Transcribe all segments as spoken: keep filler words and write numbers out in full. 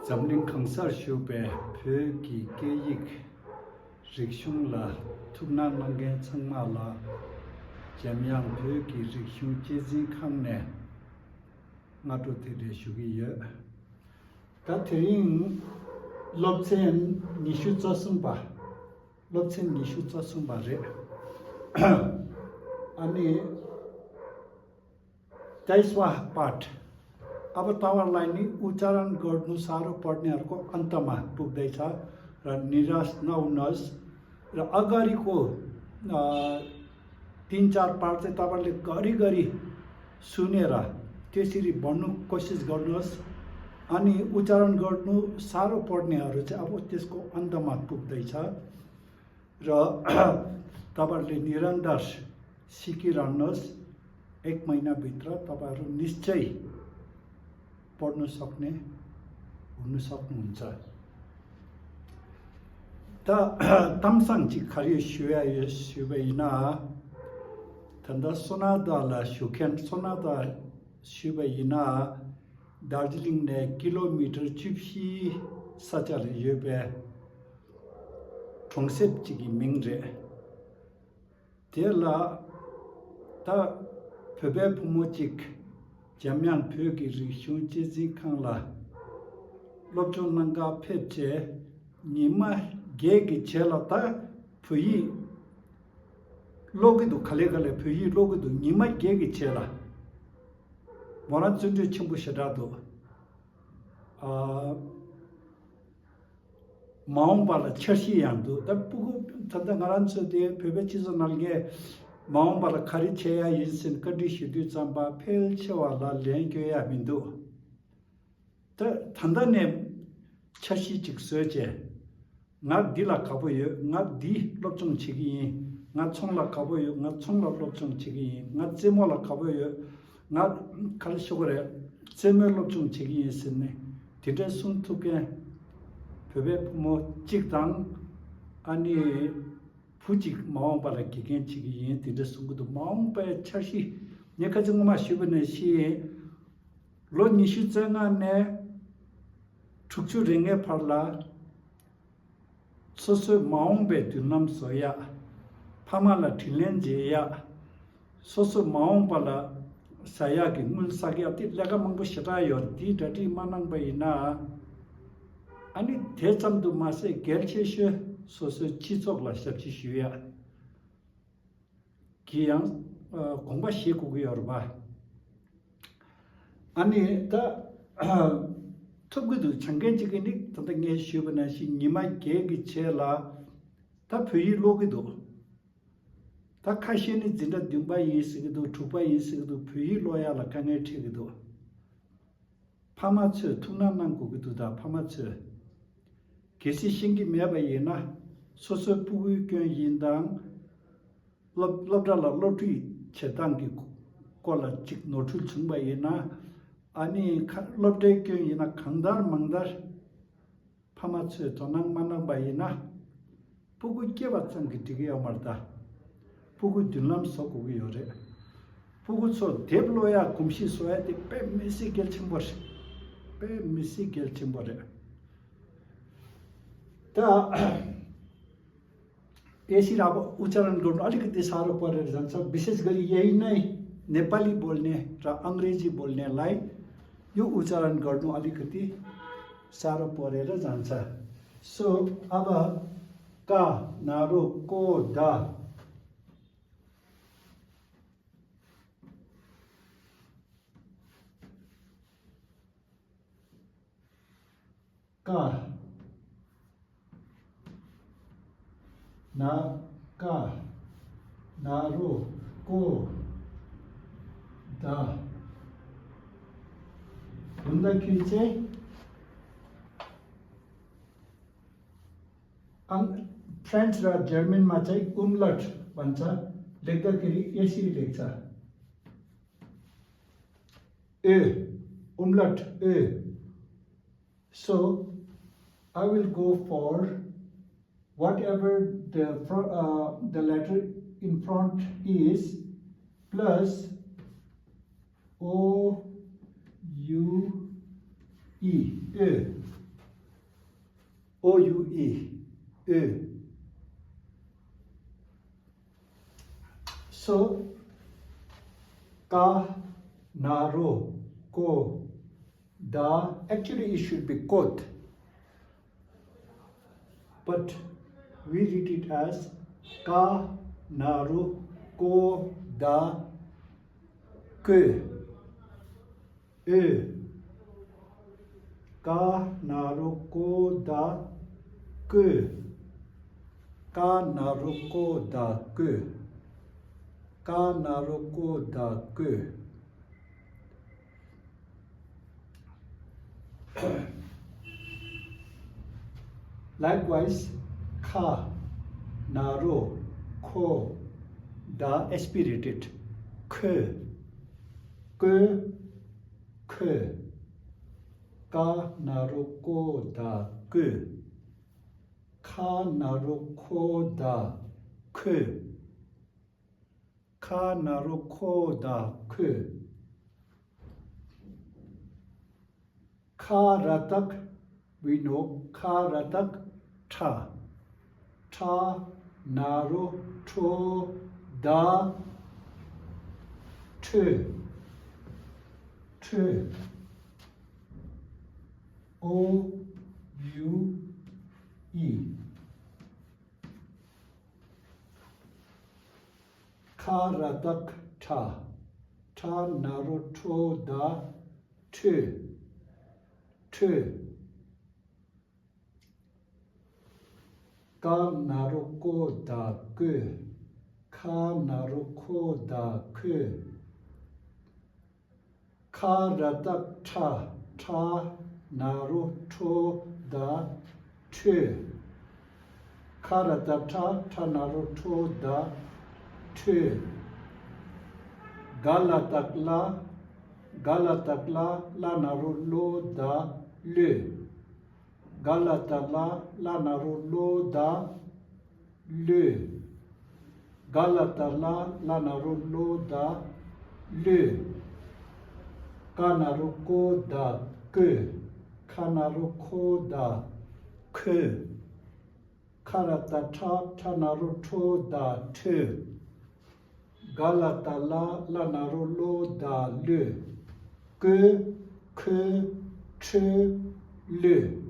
འཛམ་གླིང་གང་སར་བཞུགས་པའི་བོད་ཀྱི་སྐད་ཡིག་རིག་གཞུང་ལ་ཐུགས་སྣང་གནང་མཁན་ཚང་མ་ལ། འཇམ་དབྱངས་བོད་ཀྱི་རིག་གཞུང་གཅེས་འཛིན་ཁང་ནས་སྔ་དྲོ་བདེ་ལེགས་ཞུ་གི་ཡོད། ད་དེ་རིང་སློབ་ཚན་ཉི་ཤུ་རྩ་གསུམ་པ། སློབ་ཚན་ཉི་ཤུ་རྩ་གསུམ་པ་རེད། ཨ་ནི། तेइसवाँ पाठ। अब तपाईँहरूलाई नि उच्चारण गर्नु साह्रो पर्नेहरूको अन्तमा पुग्दैछ र निराश नहुनुहोस्। र अगाडिको, अ, तिन चार पाठ चाहिँ तपाईँहरूले घरिघरि सुनेर त्यसरी भन्नु कोसिस गर्नुहोस्। अनि उच्चारण गर्नु साह्रो पर्नेहरू चाहिँ अब त्यसको अन्तमा पुग्दैछ। र तपाईँहरूले निरन्तर सिकिरहनुहोस्। एक महिनाभित्र तपाईँहरू निश्चय पढ्न सक्ने हुन सक्नुहुन्छ। ད་གཏམ་བཟང་ཅིག་ག་རེ་ཞུ་ཡ་ཡོད་ཞུས་པ་ཡིན་ན། ད་ལྟ་སོ་ན་ད་ལ་ཞུ་མཁན་སོ་ན་ད་ཞུས་པ་ཡིན་ན། དར་ཇི་ལིང་ནས་ཀི་ལོ་མི་ཊར་བཅུ་བཞི་ས་ཆ་ལ་ཡོད་པའི་གྲོང་གསེབ་ཅིག་གི་མིང་རེད། དེ་ལ་ད་བོད་པའི་བུ་མོ་གཅིག་འཇམ་དབྱངས་བོད་ཀྱི་རིག་གཞུང་གཅེས་འཛིན་ཁང་ལ་སློབ་སྦྱོང་གནང་ག་ཕེབས་བྱས། ཉི་མ་བརྒྱད་ཀྱི་རྗེས་ལ་ད་བོད་ཡིག་ཀློག་གི་འདུག་ག་ལེ་ག་ལེ་བོད་ཡིག་ཀློག་གི་འདུག་ཉི་མ་བརྒྱད་ཀྱི་རྗེས་ལ། མོ་རང་བརྩོན་འགྲུས་ཆེན་པོ་ཞེ་དྲག་འདུག་ཨ། མ་འོངས་པ་ལ་འཆར་གཞི་ཡང་འདུག་ད་སྤུ་གུ་ད་ལྟ་ང་རང་ཚོ་དེ་བོད་པའི་སྤྱི་ཚོགས་ནང་ལ་མ་འོངས་པ་ལ་ག་རེ་བྱེད་ཡ་ཡིན་ཟེར་བཀའ་འདྲི་ཞུ་དུས་ཙམ་པ་ཕལ་ཆེ་བ་ལ་ལན་སྐྱོན་ཡ་མི་འདུག་ད་ད་ལྟ་ནས་འཆར་གཞི་ཅིག་བཟོས་བྱས། ང་འདི་ལ་དགའ་པོ་ཡོད། ང་འདི་སློབ་སྦྱོང་བྱེད་ཀྱི་ཡིན། ང་ཚོང་ལ་དགའ་པོ་ཡོད། ང་ཚོང་ལ་སློབ་སྦྱོང་བྱེད་ཀྱི་ཡིན། ང་རྩེད་མོ་ལ་དགའ་པོ་ཡོད། ང་ག་རེ་ཞུ་དགོས་རེད། རྩེད་མོའི་སློབ་སྦྱོང་བྱེད་ཀྱི་ཡིན་ཟེར་ནས་དེ་འདྲའི་གསུང་ཐུབ་མཁན་བོད་པའི་བུ་མོ་གཅིག་དང་། ཨ་ནི་བུ་གཅིག་མ་འོངས་པ་ལ་དགེ་རྒན་བྱེད་ཀྱི་ཡིན་དེ་འདྲ་གསུང་གི་འདུག་མ་འོངས་པའི་འཆར་གཞི་ངས་ཁ་ཚིག་སྔོན་མ་ཞུས་པ་ནང་བཞིན། ལོ་ཉི་ཤུ་རྩ་ལྔ་ནས་དྲུག་ཅུ་རེ་ལྔའི་བར་ལ། སོ་སོའི་མ་འོངས་པའི་མདུན་ལམ་བཟོ་ཡག་ཕ་མ་ལ་དྲིན་ལན་འཇལ་ཡག་སོ་སོ་མ་འོངས་པ་ལ་ཟ་ཡག་གི་དངུལ་བསགས་ཡག་དེ་ལས་ཀ་མང་པོ་ཞེ་དྲག་ཡོད་རེད། དེའི་གྲ་སྒྲིག་མ་གནང་པ་ཡིན་ན། ཨ་ནི་དེ་ཙམ་དུ་མ་ཟད་གལ་ཆེ་ཤོས་སོ་སོའི་སྤྱི་ཚོགས་ལ་ཞབས་ཕྱི་ཞུ་ཡག་གི་ཡང་ཨ་དགོངས་པ་བཞེས་དགོས་ཀྱི་ཡོད་རེད་པ། ཨ་ནི་ད་ཐུབ་ཀྱི་འདུག་བྱ་མཁན་གཅིག་གིས་ནི་ད་ལྟ་ངས་ཞུས་པ་ནང་བཞིན་ཉི་མ་བརྒྱད་ཀྱི་རྗེས་ལ་ད་བོད་ཡིག་ཀློག་གི་འདུག་ད་ཁ་ཤས་ནི་འཛིན་གྲྭ་བདུན་པ་ཡིན་ཟེར་གྱི་འདུག་དྲུག་པ་ཡིན་ཟེར་གྱི་འདུག་བོད་ཡིག་ཀློག་ཡག་ལ་དཀའ་ངལ་འཕྲད་ཀྱི་འདུག་ཕ་མ་ཚོས་ཐུགས་སྣང་གནང་དགོས་ཀྱི་འདུག་ད་ཕ་མ་ཚོས་གལ་སྲིད་ཤེས་ཀྱི་མེད་པ་ཡིན་ན། སོ་སོའི་སྤུ་གུའི་སྐྱོན་ཡིན་དང་། སློབ་སློབ་གྲྭ་ལ་སློབ་ཁྲིད་བྱེད་སྟངས་ཀྱི་སྐོར་ལ་ཅིག་ནོར་འཁྲུལ་བྱུང་པ་ཡིན་ན། ཨ་ནི་ཁ་སློབ་གྲྭའི་སྐྱོན་ཡིན་ན་གང་ལྟར་མང་ལྟར་ཕ་མ་ཚོས་དོ་སྣང་མ་གནང་པ་ཡིན་ན། སྤུ་གུ་སྐྱེས་པ་ཙམ་གྱིས་འགྲིག་གི་ཡོད་མ་རེད་ད། སྤུ་གུ་མདུན་ལམ་བཟོ་དགོས་ཀྱི་ཡོད་རེད། སྤུ་གུ་ཚོ་དེབ་ཀློག་ཡག་གོམས་གཤིས་བཟོ་ཡག་དེ་དཔེ་མི་སྲིད་གལ་ཆེན་པོ་རེད། དཔེ་མི་སྲིད་གལ་ཆེན་པོ་རེད། ད། यसरी अब उच्चारण गर्नु अलिकति साह्रो परेर जान्छ। विशेष गरी यही नै नेपाली बोल्ने र अङ्ग्रेजी बोल्नेलाई यो उच्चारण गर्नु अलिकति साह्रो परेर जान्छ। सो अब का, नारो, को, द। का, ना, का, नारो, को, द। हुँदाखेरि चाहिँ अङ-, फ्रेन्च र जर्मनमा चाहिँ उमलट भन्छ। लेख्दाखेरि यसरी लेख्छ। Ö, umlaut, ö. So, I will go for whatever the fro-, uh, the letter in front is, plus O U E, ö. ཡུ་ཨི། ཨོ། སོ། ཀ། ན་རོ། ཀོ། ད། Actually, it should be ཀོད། But we read it as ཀ། ན་རོ། ཀོ། ད། ཀོད། ཨོ། ཀ། ན་རོ། ཀོ། ད། ཀོད། ཀ། ན་རོ། ཀོ། ད། ཀོད། ཀ། ན་རོ། ཀོ། ད། ཀོད། Likewise, ཁ། ན་རོ། ཁོ། ད། Aspirated. ཁོད། ཀོད། ཁོད། ཀ། ན་རོ། ཀོ། ད། ཀོད། ཁ། ན་རོ། ཁོ། ད། ཁོད། ཁ། ན་རོ། ཁོ། ད། ཁོད། ཁ་ར་བཏགས། We know ཁ་ར་བཏགས་ཁྲ། ཁྲ། ན་རོ། ཁྲོ། ད། ཁྲོད། ཁྲོད། ཨོ། ཡུ། ཨི། ཁ་ར་བཏགས་ཁྲ། ཁྲ། ན་རོ། ཁྲོ། ད། ཁྲོད། ཁྲོད། ཀ། ན་རོ། ཀོ། ད། ཀོད། ཁ། ན་རོ། ཁོ། ད། ཁོད། ཁ་ར་བཏགས་ཁྲ། ཁྲ། ན་རོ། ཁྲོ། ད། ཁྲོད། ཁ་ར་བཏགས་ཁྲ། ཁྲ། ན་རོ། ཁྲོ། ད། ཁྲོད། ག་ལ་བཏགས་གླ། ག་ལ་བཏགས་གླ། གླ་ན་རོ། གློ། ད། གློད། ག་ལ་བཏགས་གླ། གླ་ན་རོ། གློ། ད། གློད། ག་ལ་བཏགས་གླ། གླ་ན་རོ། གློ། ད། གློད། ཀ་ན་རོ། ཀོ། ད། ཀོད། ཁ་ན་རོ། ཁོ། ད། ཁོད། ཁ་ར་བཏགས་ཁྲ། ཁྲ་ན་རོ། ཁྲོ། ད། ཁྲོད། ག་ལ་བཏགས་གླ། གླ་ན་རོ། གློ། ད། གློད། ཀོད། ཁོད། ཁྲོད། གློད།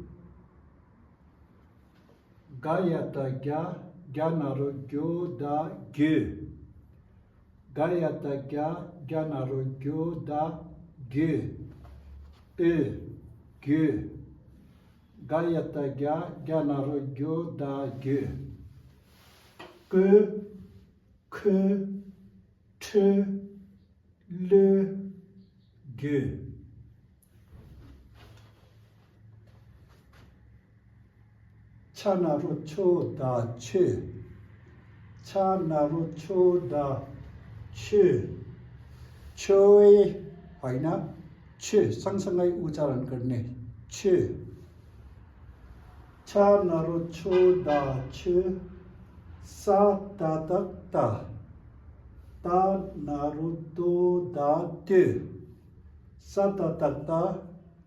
ག་ཡ་བཏགས་གྱ། གྱ་ན་རོ། གྱོ། ད། གྱོད། ག་ཡ་བཏགས་གྱ། གྱ་ན་རོ། གྱོ། ད། གྱོད། ཨོ། གྱོད། ག་ཡ་བཏགས་གྱ། གྱ་ན་རོ། གྱོ། ད། གྱོད། ཀོད། ཁོད། ཁྲོད། གློད། གྱོད། ཆ་ན་རོ། ཆོ། ད། ཆོད། ཆ་ན་རོ། ཆོ། ད། ཆོད། ཆོའི་ཕའི་ན་ཆོད། སང་སང་ངའི་ཨུ་ཅ་རན་ཀར་ནེ། ཆོད། ཆ་ན་རོ། ཆོ། ད། ཆོད། ས་ཏ་བཏགས་སྟ། སྟ་ན་རོ། སྟོ། ད། སྟོད། ས་ཏ་བཏགས་སྟ།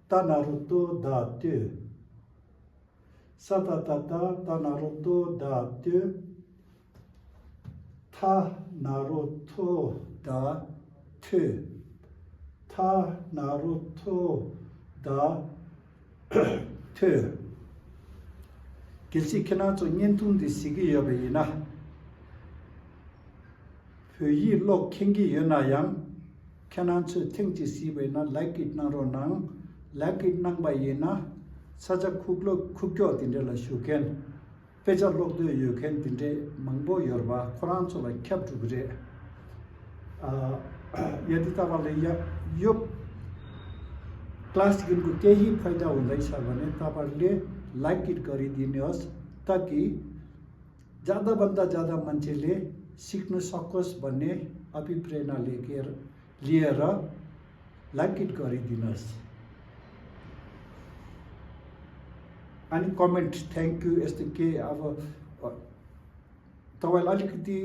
སྟ་ན་རོ། སྟོ། ད། སྟོད། ས་ཏ་བཏགས་སྟ། སྟ་ན་རོ། སྟོ། ད། སྟོད། ཐ་ན་རོ། ཐོ། ད། ཐོད། ཐ་ན་རོ། ཐོ། ད། ཐོད། གལ་སྲིད་ཁྱེད་རང་ཚོ་བརྙན་ཐུང་འདི་གཟིགས་ཀྱི་ཡོད་པ་ཡིན་ན། བོད་ཡིག་ཀློག་མཁྱེན་གྱི་ཡོད་ན་ཡང་། ཁྱེད་རང་ཚོས་ཐེངས་གཅིག་གཟིགས་པ་ཡིན་ན། ལའིཀ་ཀིད་གནང་རོགས་གནང་། ལའིཀ་ཀིད་གནང་པ་ཡིན་ན། ས་ཆ་ཁུག་ཀྱོག་ཁུག་ཀྱོག་དེ་འདྲ་ལ་བཞུགས་མཁན། དཔེ་ཆ་ཀློག་འདོད་ཡོད་མཁན་དེ་འདྲས་མང་པོ་ཡོད་རེད་པ། ཁོ་རང་ཚོ་ལ་ཁྱབ་འགྲོ་གི་རེད། ཨ། यदि तपाईँले यो क्लास गिनको केही फाइदा हुँदैछ भने तपाईँले लाइक इट गरिदिनुहोस्, ताकि ज्यादाभन्दा ज्यादा मान्छेले सिक्न सकोस् भन्ने अभिप्रेरणा लिएर लिएर लाइक इट गरिदिनुहोस्। अनि कमेन्ट थ्याङ्क यू यस्तो के अब, अ, तपाईँलाई अलिकति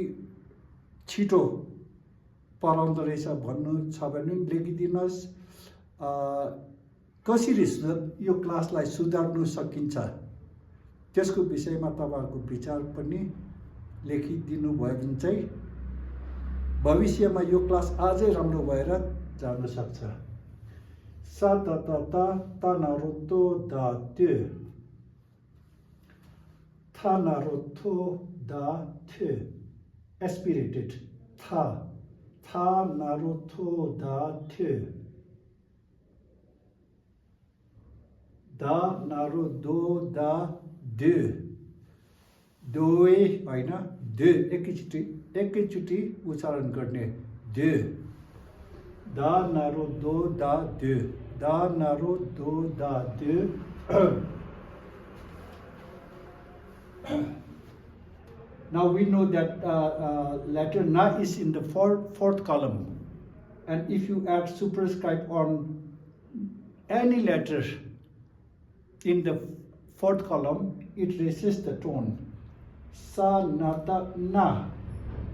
छिटो पढाउँदो रहेछ भन्नु छ भने पनि लेखिदिनुहोस्। अ, कसरी सु-, यो क्लासलाई सुधार्नु सकिन्छ, त्यसको विषयमा तपाईँहरूको विचार पनि लेखिदिनु भयो भने चाहिँ भविष्यमा यो क्लास अझै राम्रो भएर जान सक्छ। सा ता ता ता, ता ना रो तो दा त्यो। था ना रो थो दा थ्यो। Aspirated। था, था ना रो थो दा थ्यो। दा ना रो दो दा द्यो। दोय होइन, द्यो। एकैचोटि, एकैचोटि उच्चारण गर्ने। द्यो। दा ना रो दो दा द्यो। दा ना रो दो दा द्यो। Now we know that uh, uh, letter na is in the fourth, fourth column, and if you add superscript on any letter in the fourth column, it raises the tone. Sa na ta na,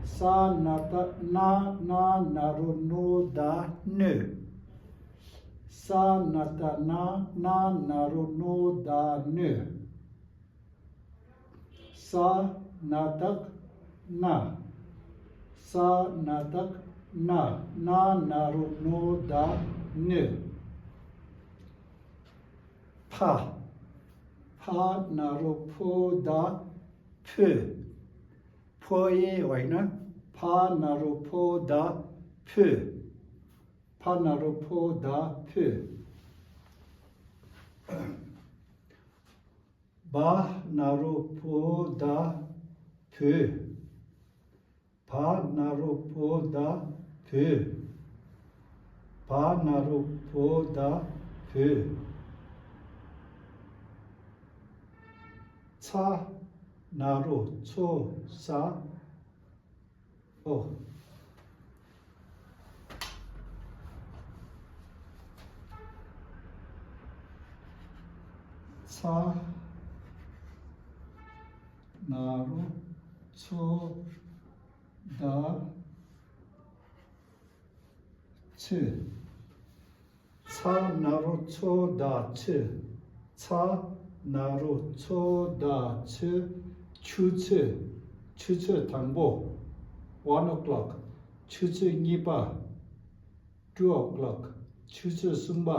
sa na ta na, na na ro no da nö. Sa na ta na, na na ro no da nö. Sa na tak na. Sa na tak na, na na ro no da nö. Pha, pha na ro pho da phö. Phö ye होइन, pha na ro pho da phö. Pha na ro pho da phö. Ba na ro pho da phö. Ba na ro pho da phö. Ba na ro pho da phö. Cha na ro cho sa. Oh. Cha na ro cho da ཚོད། ཚ་ན་རོ་ཚོ་ད་ཚོད། ཚ་ན་རོ་ཚོ་ད་ཚོད། ཆུ་ཚོད། ཆུ་ཚོད་དང་པོ། One o'clock། ཆུ་ཚོད་གཉིས་པ། Two o'clock། ཆུ་ཚོད་གསུམ་པ།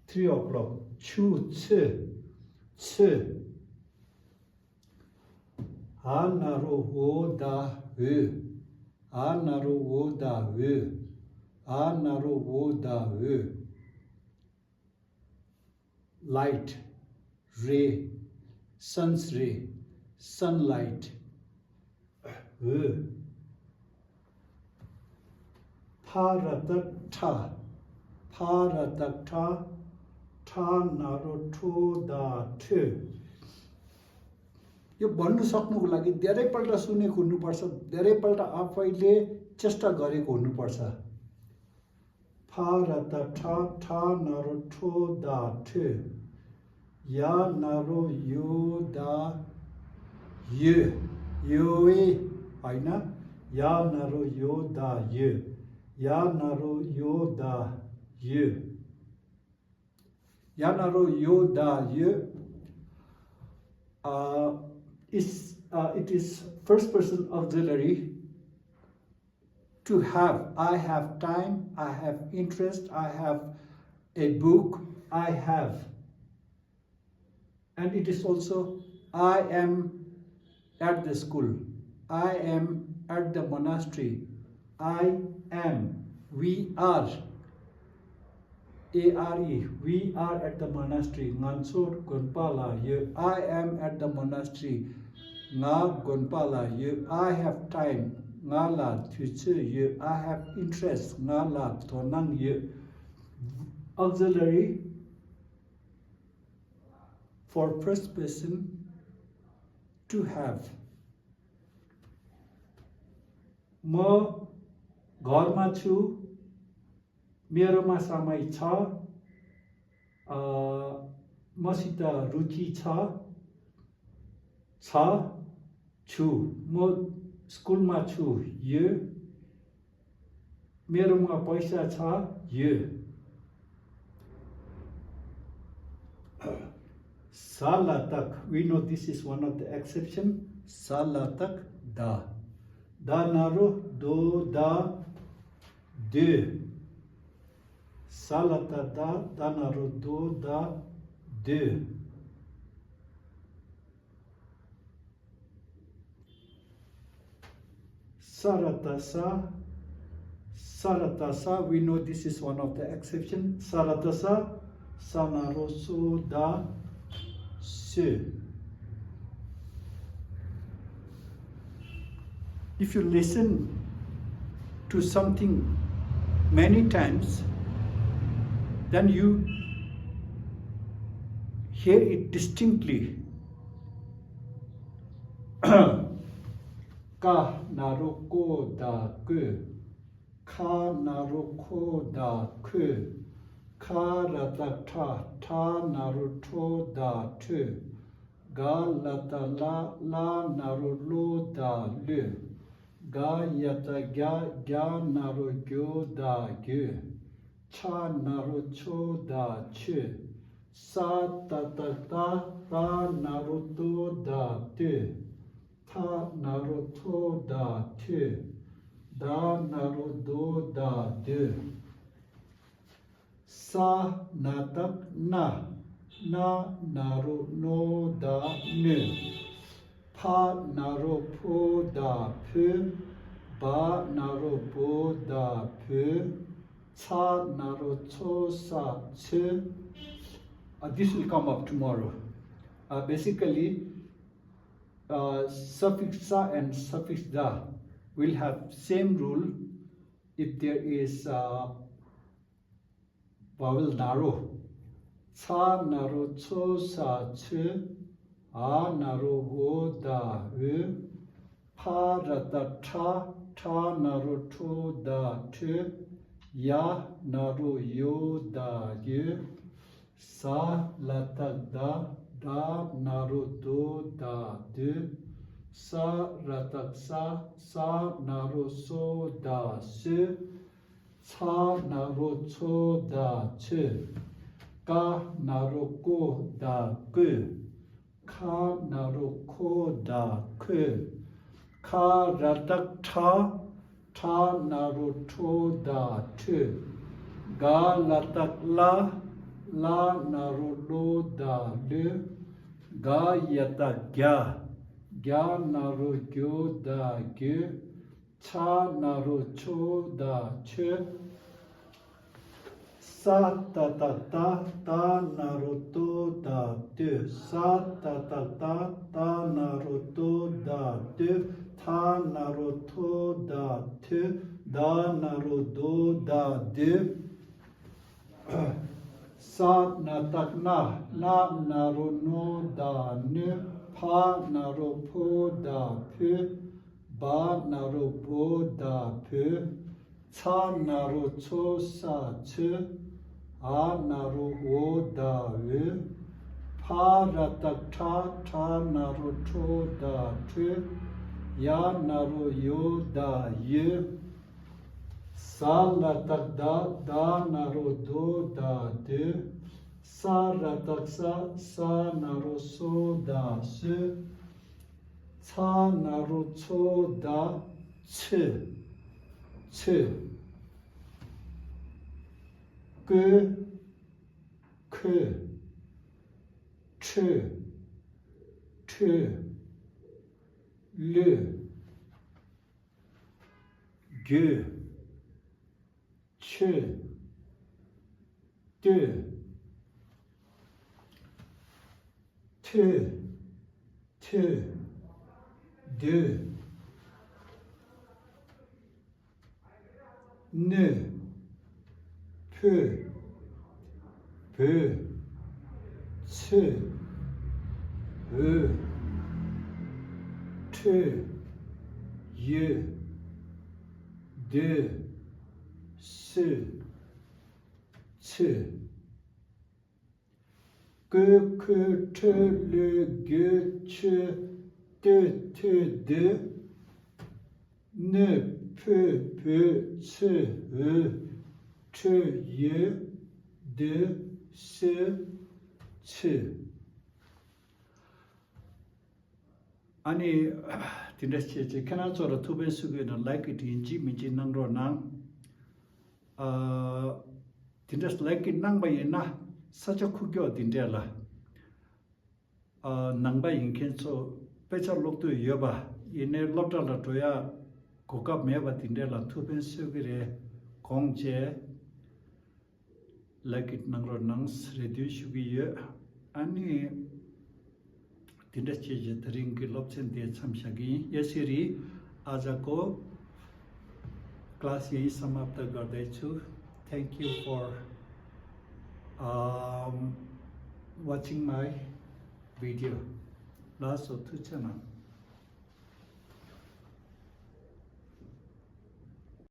Three o'clock། ཆུ་ཚོད། ཚོད། འ་ན་རོ་འོ་ད་འོད། འ་ན་རོ་འོ་ད་འོད། འ་ན་རོ་འོ་ད་འོད། Light། རེ། Sun's ray། Sunlight། འོད། ཕ་ར་བཏགས་ཕྲ། ཕ་ར་བཏགས་ཕྲ། ཕྲ་ན་རོ་ཕྲོ་ད་ཕྲོད། यो भन्नु सक्नुको लागि धेरैपल्ट सुनेको हुनुपर्छ, धेरैपल्ट आफैले चेष्टा गरेको हुनुपर्छ। ཕ་ར་བཏགས་ཕྲ། ཕྲ་ན་རོ་ཕྲོ་ད་ཕྲོད། ཡ་ན་རོ་ཡོ་ད་ཡོད། ཡོད་ཨེ་ཡིན་ན། ཡ་ན་རོ་ཡོ་ད་ཡོད། ཡ་ན་རོ་ཡོ་ད་ཡོད། ཡ་ན་རོ་ཡོ་ད་ཡོད། Uh, is, uh, it is first person auxiliary. To have. I have time, I have interest, I have a book, I have. And it is also, I am at the school, I am at the monastery, I am, we are, A R E, we are at the monastery. ང་ཚོ་དགོན་པ་ལ་ཡོད། I am at the monastery. ང་དགོན་པ་ལ་ཡོད། I have time. ང་ལ་དུས་ཚོད་ཡོད། I have interest. ང་ལ་དོ་སྣང་ཡོད། Auxiliary for first person, to have. म घरमा छु। मेरोमा समय छ। अ, मसित रुचि छ। छ। छु। म स्कुलमा छु। य। मेरोमा पैसा छ। य। ས་ལ་བཏགས། We know this is one of the exception. ས་ལ་བཏགས་ཟླ། ཟླ་ན་རོ་ཟློ་ཟླ་སྡོད། ས་ལ་བཏགས་ཟླ། ཟླ་ན་རོ་ཟློ་ཟླ་སྡོད། ས་ར་བཏགས་ས། ས་ར་བཏགས་ས། We know this is one of the exception. ས་ར་བཏགས་ས། ས་ན་རོ་སོ་ད་སོད། If you listen to something many times, then you hear it distinctly. ཀ་ན་རོ་ཀོ་ད་ཀོད། ཁ་ན་རོ་ཁོ་ད་ཁོད། ཁ་ར་བཏགས་ཁྲ། ཁྲ་ན་རོ་ཁྲོ་ད་ཁྲོད། ག་ལ་བཏགས་གླ། གླ་ན་རོ་གློ་ད་གློད། ག་ཡ་བཏགས་གྱ། གྱ་ན་རོ་གྱོ་ད་གྱོད། ཆ་ན་རོ་ཆོ་ད་ཆོད། ས་ཏ་བཏགས་སྟ། སྟ་ན་རོ་སྟོ་ད་སྟོད། ཐ་ན་རོ་ཐོ་ད་ཐོད། ད་ན་རོ་དོ་ད་སྡོད། ས་ན་བཏགས་སྣ། སྣ་ན་རོ་སྣོ་ད་སྣོད། ཕ་ན་རོ་ཕོ་ད་ཕོད། བ་ན་རོ་བོ་ད་བོད། ཚ་ན་རོ་ཚོ་ས་ཚོད། Uh, this will come up tomorrow. Uh, basically, uh, suffix sa and suffix da will have same rule if there is uh, vowel ན་རོ། ཚ་ན་རོ་ཚོ་ས་ཚོད། འ་ན་རོ་འོ་ད་འོད། ཕ་ར་བཏགས་ཕྲ། ཕྲ་ན་རོ་ཕྲོ་ད་ཕྲོད། ཡ་ན་རོ་ཡོ་ད་ཡོད། ཟ་ལ་བཏགས་ཟླ། ཟླ་ན་རོ་ཟློ་ད་སྡོད། ས་ར་བཏགས་ས། ས་ན་རོ་སོ་ད་སོད། ཚ་ན་རོ་ཚོ་ད་ཚོད། ཀ་ན་རོ་ཀོ་ད་ཀོད། ཁ་ན་རོ་ཁོ་ད་ཁོད། ཁ་ར་བཏགས་ཁྲ། ཁྲ་ན་རོ་ཁྲོ་ད་ཁྲོད། ག་ལ་བཏགས་གླ། གླ་ན་རོ་གློ་ད་གློད། ག་ཡ་བཏགས་གྱ། གྱ་ན་རོ་གྱོ་ད་གྱོད། ཆ་ན་རོ་ཆོ་ད་ཆོད། ས་ཏ་བཏགས་སྟ། སྟ་ན་རོ་སྟོ་ད་སྟོད། ས་ཏ་བཏགས་སྟ། སྟ་ན་རོ་སྟོ་ད་སྟོད། ཐ་ན་རོ་ཐོ་ད་ཐོད། ད་ན་རོ་དོ་ད་སྡོད། ས་ན་བཏགས་སྣ། སྣ་ན་རོ་སྣོ་ད་སྣོད། ཕ་ན་རོ་ཕོ་ད་ཕོད། བ་ན་རོ་བོ་ད་བོད། ཚ་ན་རོ་ཚོ་ས་ཚོད། འ་ན་རོ་འོ་ད་འོད། ཕ་ར་བཏགས་ཕྲ། ཕྲ་ན་རོ་ཕྲོ་ད་ཕྲོད། ཡ་ན་རོ་ཡོ་ད་ཡོད། ཟ་ལ་བཏགས་ཟླ། ཟླ་ན་རོ་ཟློ་ད་སྡོད། ས་ར་བཏགས་ས། ས་ན་རོ་སོ་ད་སོད། ཚ་ན་རོ་ཚོ་ད་ཚོད། ཚོད། ཀོ། ཁོ། ཁྲོ། ཁྲོད། ལུས། རྒྱུ། ཆུ། སྟོད། ཐོད། ཐོད། དུ། ནུ། ཕུ། བུ། ཚུ། འུ། ཁྲུ། ཡུ། དུ། སུ། ཚུ། ཀུ། ཁུ། ཁྲུ། ལུ། གུ། ཆུ། ཏུ། ཐུ། དུ། ནུ། ཕུ། བུ། ཚུ། འུ། ཁྲུ། ཡུ། དུ། སུ། ཚུ། ཨ་ནི་དེ་འདྲ་བྱས་བྱས་ཁྱེད་རང་ཚོ་ལ་ཐུགས་ཕན་གསོས་ཀྱི་ཡོད་ན་ལའིཀ་ཡིན་གཅིག་མིན་གཅིག་གནང་རོགས་གནང་། ཨ། དེ་འདྲ་ལའིཀ་གནང་པ་ཡིན་ན་ས་ཆ་ཁུག་ཀྱོག་དེ་འདྲས་ལ། ཨ། ནང་པ་ཡིན་མཁན་ཚོ་དཔེ་ཆ་ཀློག་འདོད་ཡོད་པ་ཡིན་ནའི་སློབ་གྲྭ་ལ་འགྲོ་ཡ་གོ་སྐབས་མེད་པ་དེ་འདྲས་ལ་ཐུགས་ཕན་གསོས་ཀྱི་རེད། དགོངས་བཅས། ལའིཀ་གནང་རོགས་གནང་ཟེར་རེ་འདུན་ཞུ་གི་ཡོད། ཨ་ནི། དེ་འདྲ་བྱས་བྱས་དེ་རིང་གི་སློབ་ཚན་དེ་མཚམས་བཞག་གི་ཡིན། ཡ་ཤེ་རི། ཨ་ཇ་ཀོ། क्लास यहीं समाप्त कर दे छु। Thank you for um, watching my video. ལགས་སོ། ཐུགས་རྗེ་གནང་།